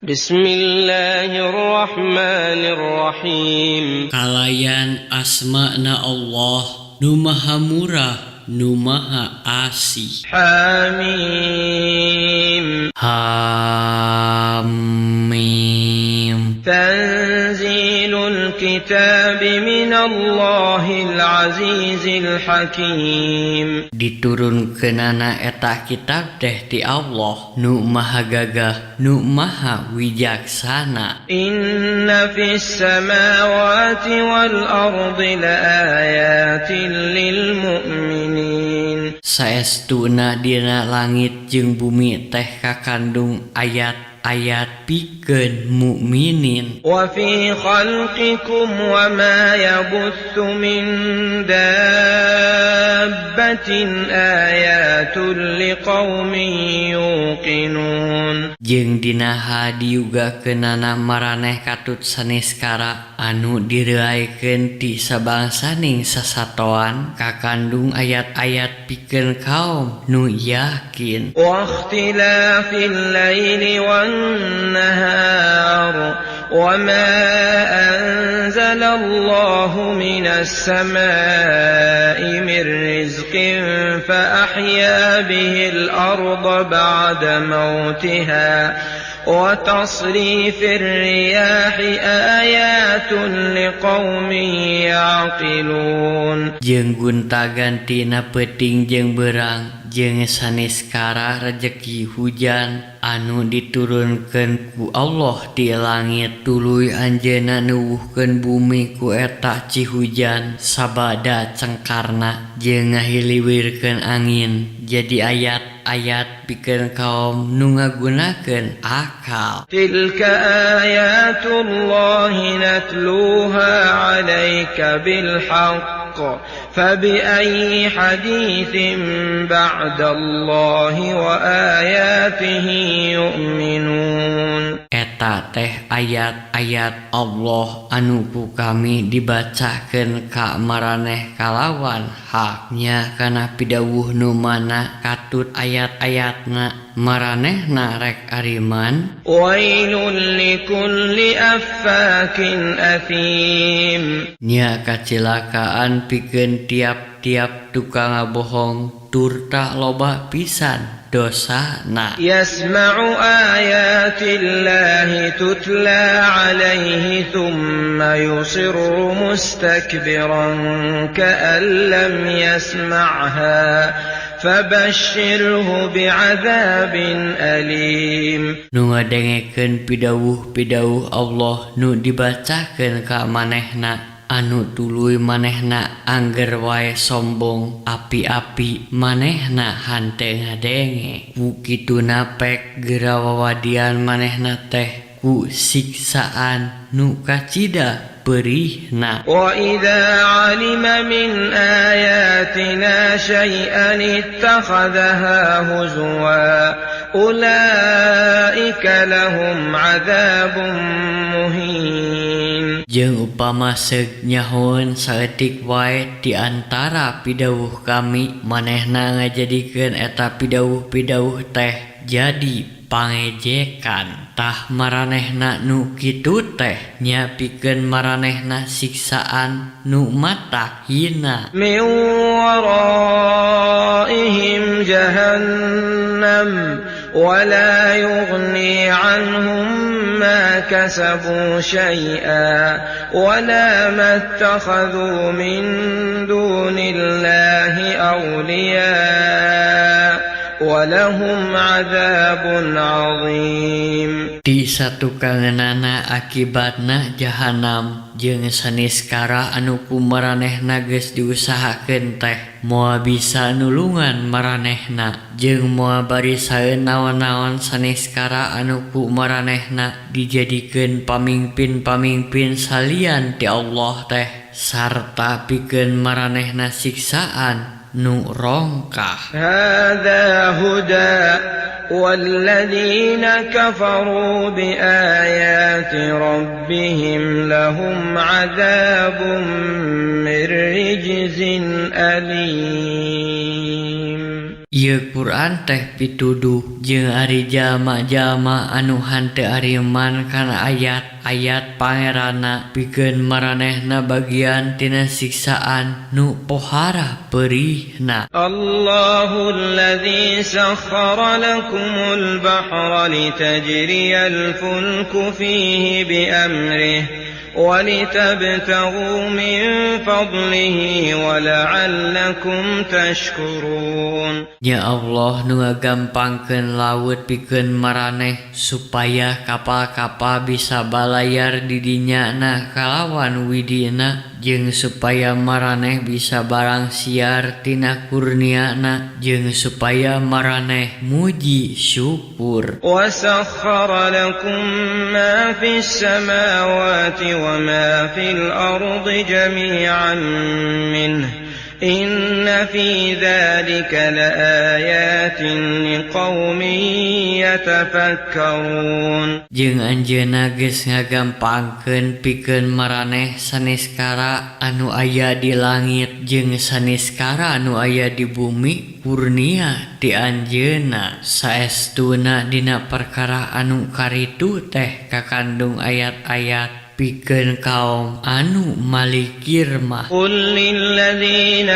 Bismillahirrahmanirrahim. Kalayan asmana Allah nu maha murah nu maha asih. Hamim. Hamim. Tanzilul kitab minallahil azizil hakim. Diturunkeunana eta kitab teh ti Allah nu maha gagah nu maha wijaksana. Inna fis samawati wal ardi laayatin lil mu'minin. Saestuna dina langit jeung bumi teh kakandung ayat-ayat pikeun mukminin. Wa fi khalqikum wa ma yabutsu min dabbatin ayatul liqaumin yuqinun. Jeung dina hadiugakeunana maraneh katut saneskara anu direuaikeun ti sabangsaning sasatoan kakandung ayat-ayat pikeun kaum nu yakin. Wa ikhtilafil laili wan nahar wa ma anzalallahu minas samaa'i min rizqin fa ahya bihil arda ba'da mautiha wa tasrifir riyahi ayatun liqaumin ya'qilun. Jeung gonta-gantina peuting jeung beurang jeung saneskara rejeki hujan anu diturunkeun ku Allah ti langit tuluy anjeunna nuwuhkeun bumi ku eta cihujan sabada cengkarna jeung ngahiliwirkeun angin jadi ayat-ayat pikeun kaum nu ngagunakeun akal. Tilka ayatullahi natluha 'alaika bil haqq fabi ayyi haditsin ba'dallahi wa ayatihi yu'minun. Eta teh ayat-ayat Allah anu ku kami dibacakeun ka maraneh kalawan haknya kana pidawuh nu mana katut ayat-ayatna maranehna rek ariman. Wailul likulli affakin athim. Nya kacilakaan pikeun tiap-tiap tukang ngabohong turta loba pisan dosana. Yasma'u ayatillahi tutla 'alaihi thumma yusirru mustakbiran ka'an lam yasma'ha fabashshirhu bi'adzabin alim. Nu ngadengekeun pidawuh-pidawuh Allah nu dibacakeun ka manehna anu tuluy manehna angger wae sombong api-api manehna hante ngadenge ku kituna pek geura wawadian manehna teh ku siksaan nu kacida perihna. Wa idza 'alima min ayatina syai'an ittakhadhaha huzwa ulaika lahum 'adzabun muhin. Jeung upama seug nyahoeun saeutik wae di antara pidawuh kami manehna ngajadikeun eta pidawuh-pidawuh teh jadi pangejekan. Tah maranehna nu kitu teh nya pikeun maranehna siksaan nu mata hina. Min waraihim jahannam wa la yughni 'anhum ma kasabu syai'an wa la mattakhadhu min dunillahi awliya walahum 'adzabun 'adzim. Di satukangeunana akibatna jahanam jeung saniskara anu ku maranehna geus diusahakeun teh moal bisa nulungan maranehna jeung moal barisaeun naon-naon saniskara anu ku maranehna dijadikeun pamingpin-pamingpin salian ti Allah teh sarta pikeun maranehna siksaan nu rongkah. Hadza huda walladzina kafaru biayati rabbihim lahum 'adzabun min rijzin alim. Ieu Quran Al-Qur'an teh pituduh jeung ari jalma-jalma anu henteu ariman kana ayat-ayat Pangeranna pikeun maranehna bagian tina siksaan nu pohara perihna. الله الذي سخر لكم البحر لتجري الفلك فيه بأمره ولتبتغوا من فضله ولعلكم تشكرون. Nya Allah nu ngagampangkeun laut pikeun maraneh supaya kapal-kapal bisa balayar di dinya na kalawan widina jeung supaya maraneh bisa barang siar tina kurniana jeung supaya maraneh muji syukur. وسخر لكم ما في السماوات وما في الأرض جميعا منه إن في ذلك لآيات لقوم يتفكرون. Jeung anjeunna geus ngagampangkeun pikeun maraneh saniskara anu aya di langit jeung saniskara anu aya di bumi kurnia ti anjeunna. Saestuna dina perkara anu karitu teh kakandung ayat-ayat pikeun kaum anu malikir mah. قل للذين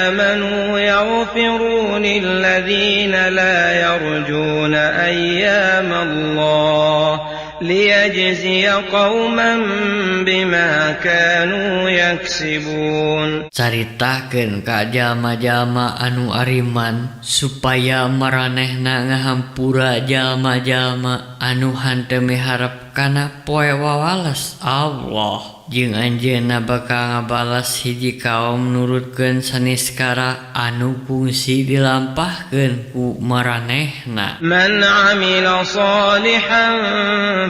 آمنوا يغفروا للذين لا يرجون أيام الله ليجزي قوما بما كانوا يكسبون. Caritakeun ka jalma-jalma anu ariman supaya maranehna ngahampura jalma-jalma anu henteu miharep kana poe wawales Allah jeung anjeunna bakal ngabales hiji kaum nurutkeun saniskara anu kungsi dilampahkeun ku maranehna. من عمل صالحا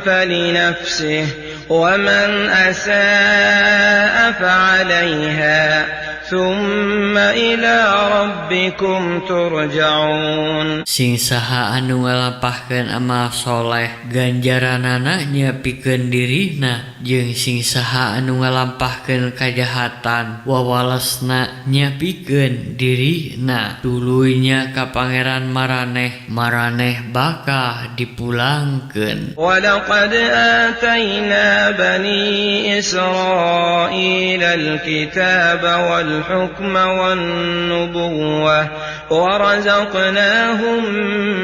فلنفسه ومن أساء فعليها ثم إلى ربكم ترجعون. Sing saha anu ngalampahkeun amal soleh ganjaranana nya pikeun dirina jeung sing saha anu ngalampahkeun kajahatan wawalesna nya pikeun dirina tuluy nya ka Pangeran maraneh maraneh bakal dipulangkeun. ولقد آتينا بني إسرائيل الكتاب والحكم والنبوة ورزقناهم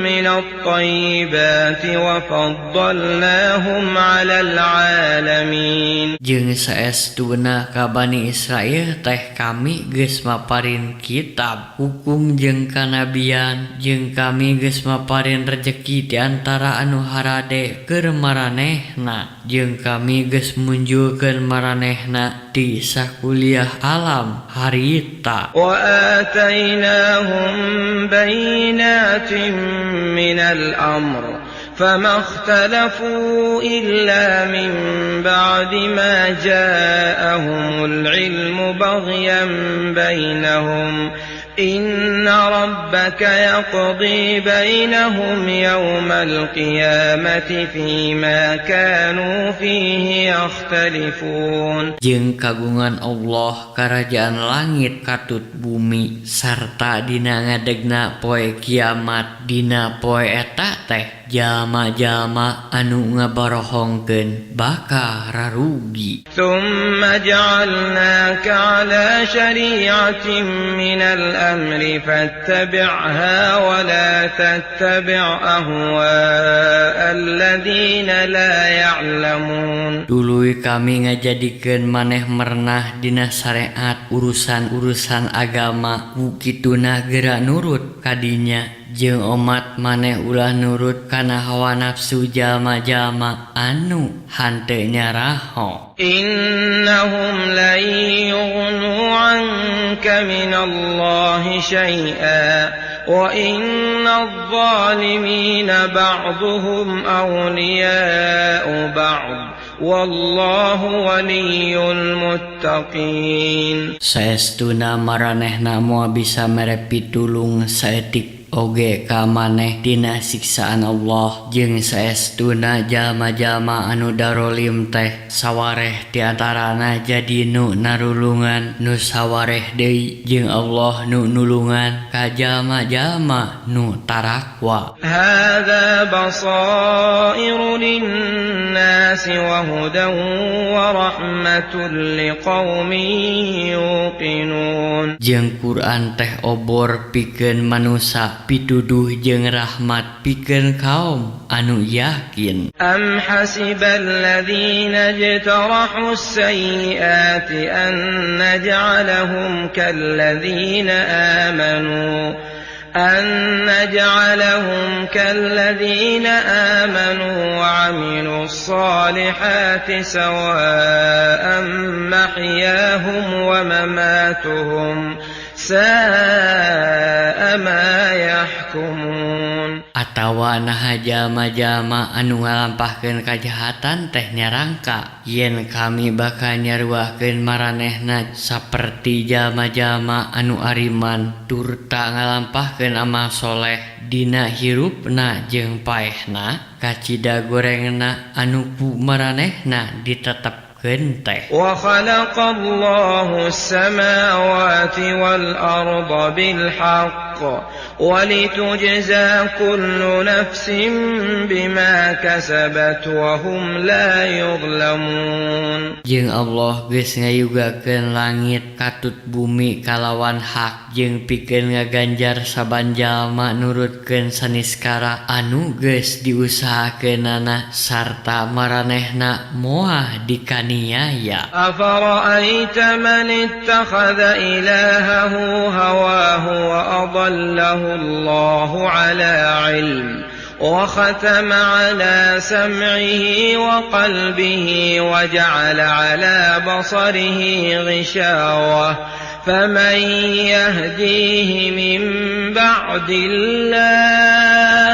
من الطيبات وفضلناهم على العالمين. Jeung saestuna ka Bani Israil teh kami geus maparin kitab hukum jeung kanabian jeung kami geus maparin rejeki di antara anu harade keur maranehna jeung kami geus munjulkeun maranehna di sakuliah alam harita. وآتيناهم بينات من الأمر فما اختلفوا إلا من بعد ما جاءهم العلم بغيا بينهم إن ربك يقضي بينهم يوم القيامة فيما كانوا فيه يختلفون. Jeung kagungan Allah karajaan langit katut bumi sarta dina ngadegna poe kiamat dina poe eta teh jalma-jalma anu ngabarohongkeun bakal rarugi. ثم جعلناك على شريعة من الأمر فاتبعها ولا تتبع أهواء الذين لا يعلمون. Tuluy kami ngajadikeun maneh merenah dina syariat urusan-urusan agama ku kituna geura nurut kadinya jeung omat maneh ulah nurut kana hawa nafsu jalma-jalma anu henteu nyaraho. إنهم لن يغنوا عنك من الله شيئا وإن الظالمين بعضهم أولياء بعض والله ولي المتقين. Saestuna maranehna moal bisa mere pitulung saeutik. Oge ka maneh tina siksaan Allah jeung saestuna jalma-jalma anu darolim teh sawareh ti antarana jadi nu narulungan nu sawareh deui jeung Allah nu nulungan ka jalma-jalma nu tarakwa. Hadza basairu lin-nasi wa hudan wa rahmatul liqaumin yuqinun. Jeung Quran teh obor pikeun manusa pituduh jeung rahmat pikeun kaum anu yakin. Am hasibal ladzina ijtarahu as-sayyi'ati an naj'alahum kalladzina amanu أن نجعلهم كالذين آمنوا وعملوا الصالحات سواء محياهم ومماتهم ساء ما يحكمون. Atawa naha jalma-jalma anu ngalampahkeun kajahatan teh nyarangka yen kami bakal nyaruahkeun maranehna saperti jalma-jalma anu ariman turta ngalampahkeun amal soleh dina hirupna jeung paehna kacida gorengna anu ku maranehna ditetepkeun teh. Wa khalaqallahu as-samawati wal arda bil haqq ولتجزى كل نفس بما كسبت وهم لا يظلمون. Jeung Allah geus ngayugakeun langit katut bumi kalawan hak jeung pikeun ngaganjar saban jalma nurutkeun saniskara anu geus diusahakeunana sarta maranehna moal dikaniaya. Afara'aita man ittakhadha ilahahu hawahu wa adallahu الله على علم وختم على سمعه وقلبه وجعل على بصره غشاوة فمن يهديه من بعد الله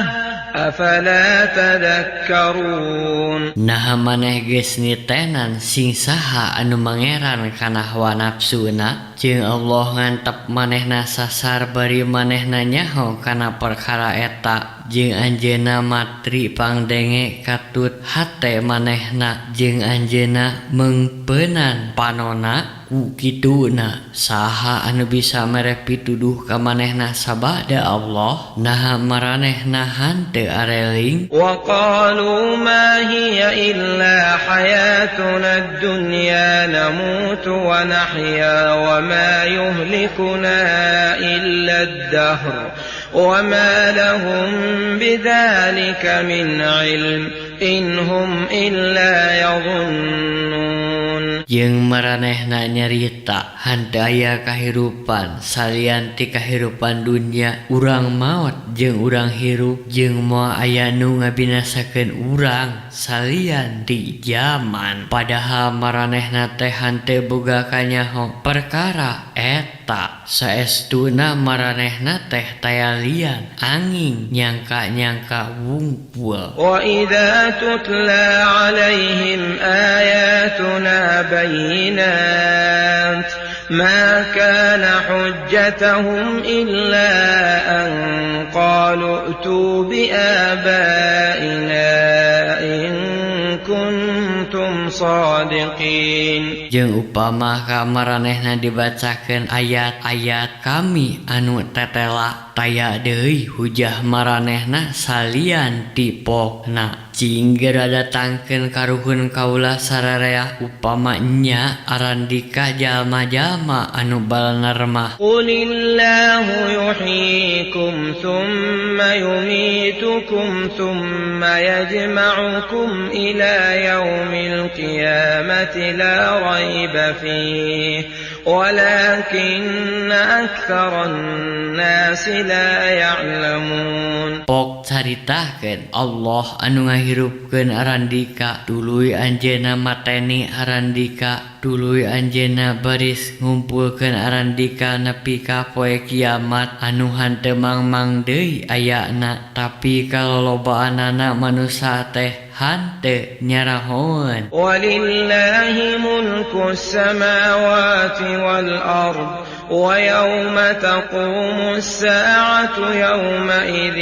أفلا تذكرون. Nah maneh geus nitenan sing saha anu mangeran kana hawa nafsuna jeung Allah ngantep manehna sasar bari manehna nyaho kana perkara eta jeung anjeunna matri pangdenge katut hate manehna jeung anjeunna meungpeunan panona ku kituna saha anu bisa mere pituduh ka manehna sabada Allah naha maranehna hanteu areling. Wa qalu ma hiya illa hayatuna ad-dunya namutu wa nahya wa ma yuhlikuna illa ad-dahr wa ma lahum bidzalika min ilm in hum illa yadhunnun. Jeung maranehna nyarita henteu aya kahirupan salian ti kahirupan dunya urang maot jeung urang hirup jeung moal aya nu ngabinasakeun urang salian ti jaman padahal maranehna teh henteu boga kanyaho perkara eta saestuna maranehna teh tayalian angin nyangka-nyangka wungkul. Wa idza tutla alaihim ayatuna bayyinat ma kana hujjatahum illa an qalu utu bi abaina in kuntum shadiqin. Jeung upama ka maranehna dibacakeun ayat-ayat kami anu tetela taya deui hujah maranehna salian ti pokna. Cing geura datangkeun karuhun kaula sararea upama nya arandika jalma-jalma anu balener mah. Qulillahu yuhyikum thumma yumitukum thumma yajma'ukum ila yaumil qiyamati la raiba fihi walakinna aktsaran nasi la ya'lamun. Pok caritakeun Allah anu ngahirupkeun arandika tuluy anjeunna mateni arandika tuluy anjeunna baris ngumpulkeun arandika nepi ka poe kiamat anu hanteu mangmang deui ayana tapi kalolobaanana manusa teh hanteu nyarahoeun. Walillahi mulku samawati wal ard ويوم تقوم الساعة يومئذ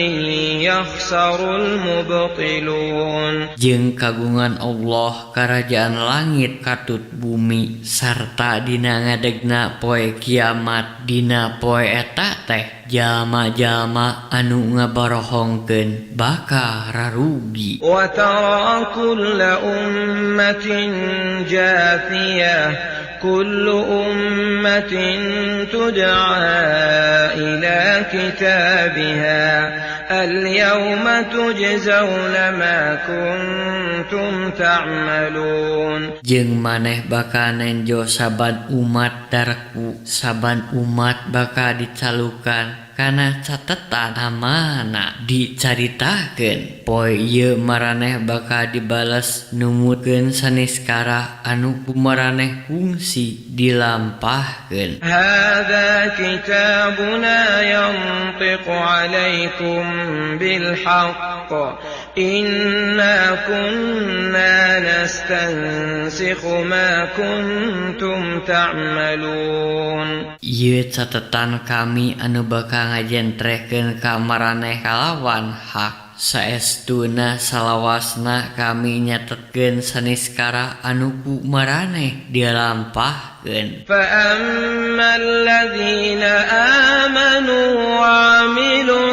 يخسر المبطلون. Jeung kagungan Allah karajaan langit katut bumi sarta dina ngadegna poe kiamat dina poe eta teh jalma-jalma anu ngabarohongkeun bakal rarugi. وترى كل أمة جاثية كل أمة تدعى إلى كتابها اليوم تجزون ما كنتم تعملون. Jeung maneh bakal nenjo saban umat dareku saban umat bakal dicalukan kana catetan amalna dicaritakeun poe ieu maraneh bakal dibales numutkeun saniskara anu ku maraneh kungsi dilampahkeun. هذا كتابنا ينطق عليكم بالحق إنا كنا نستنسخ ما كنتم تعملون. Ieu catetan kami anu bakal ngajentrekeun ka maraneh kalawan hak saestuna salawasna kami nyatetkeun saniskara anu ku maraneh dilampahkeun. فأما الذين آمنوا وعملوا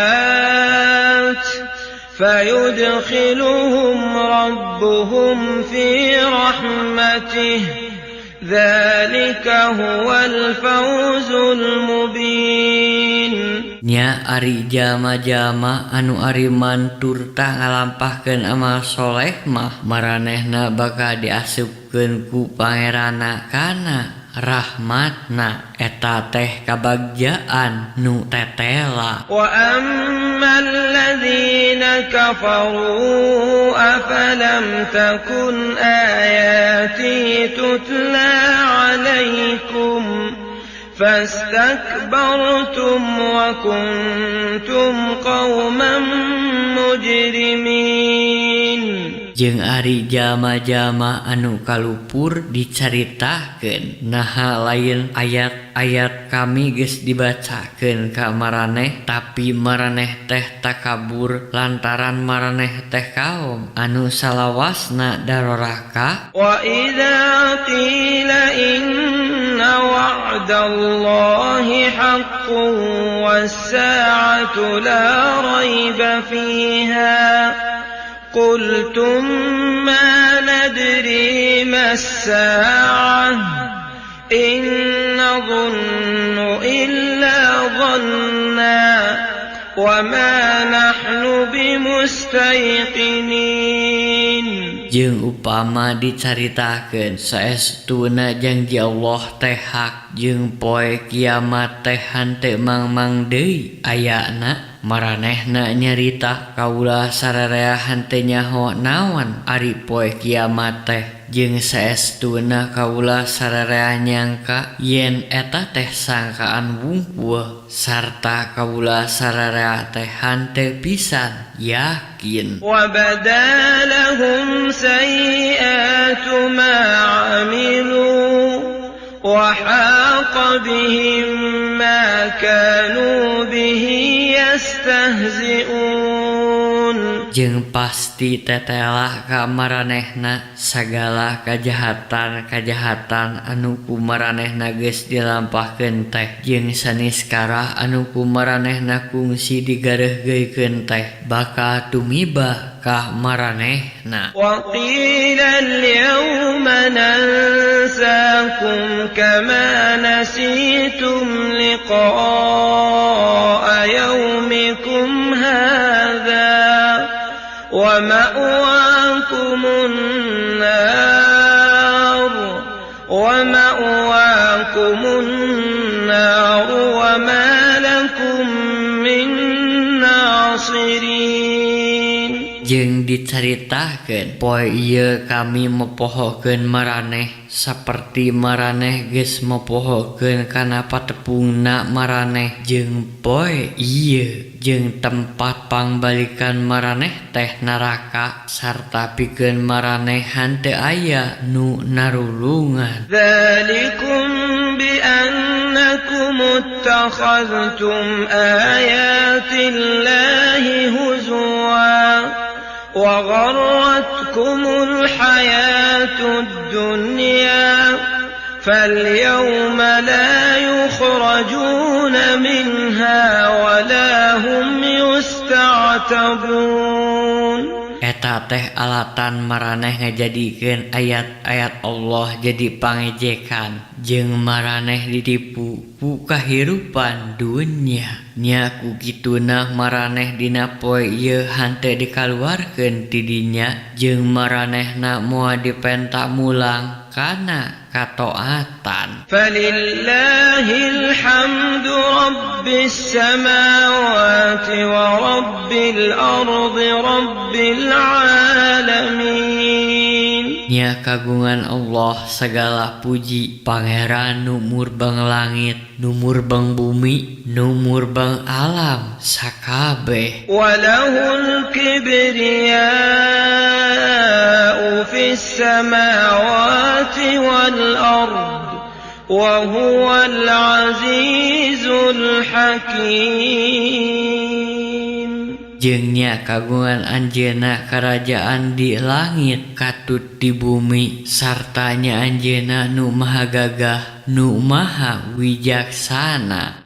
الصالحات فيدخلهم ربهم في رحمته ذلك هو الفوز المبين. Nya ari jalma-jalma anu ariman turta ngalampahkeun amal soleh mah maranehna bakal diasupkeun ku Pangeranna kana rahmatna eta teh kabagjaan nu tetela. وأما الذين كفروا أفلم تكن آياتي تتلى عليكم فاستكبرتم وكنتم قوما مجرمين. Jeung ari jalma-jalma anu kalupur dicaritakeun naha lain ayat-ayat kami geus dibacakeun ka maraneh tapi maraneh teh takabur lantaran maraneh teh kaum anu salawasna daroraka. وإذا قيل إن وعد الله حق والساعة لا ريب فيها قلتم ما ندري ما الساعة إن نظن إلا ظنا وما نحن بمستيقنين. Jeung upama dicaritakeun saestuna janji Allah teh hak jeung poe kiamat teh henteu mangmang deui ayana maranehna nyarita kaula sararea henteu nyaho naon ari poe kiamat teh jeung saestuna kaula sararea nyangka yen eta teh sangkaan wungkul sarta kaula sararea teh henteu pisan yakin. وبدا لهم سيئات ما عملوا وحاق بهم ما كانوا به يستهزئون. Jeung pasti tetelah ka maranehna sagala kajahatan-kajahatan anu ku maranehna geus dilampahkeun teh jeung saniskara anu ku maranehna kungsi digareuhgeukeun teh bakal tumiba ka maranehna. وقيل اليوم ننساكم كما نسيتم لقاء يومكم هذا ومأواكم النار ومأواكم النار وما لكم من ناصرين. Jeung dicaritakeun poe ieu kami mopohokeun maraneh saperti maraneh geus mopohokeun kana patepungna maraneh jeung poe ieu jeung tempat pangbalikan maraneh teh neraka sarta pikeun maraneh henteu aya nu narulungan. ذلكم بأنكم اتخذتم آيات الله هزوا وغرتكم الحياة الدنيا فاليوم لا يخرجون منها ولا هم يستعتبون. Eta teh alatan maraneh ngajadikeun ayat-ayat Allah jadi pangejekan jeung maraneh ditipu ku kahirupan dunya. Nya ku kituna maraneh dina poe ieu henteu dikaluarkeun ti dinya jeung maranehna moal dipenta mulang kana katoatan. Falillahil hamdu rabbis samawati wa rabbil ardi rabbil alamin. Nya kagungan Allah segala puji, Pangeran nu murbeng langit, nu murbeng bumi, nu murbeng alam sakabeh. Walahul kibriya'u fis samawati wal ard wa huwal azizul hakim. Jeung nya kagungan Anjeunna karajaan di langit katut di bumi, sarta nya Anjeunna nu maha gagah, nu maha wijaksana.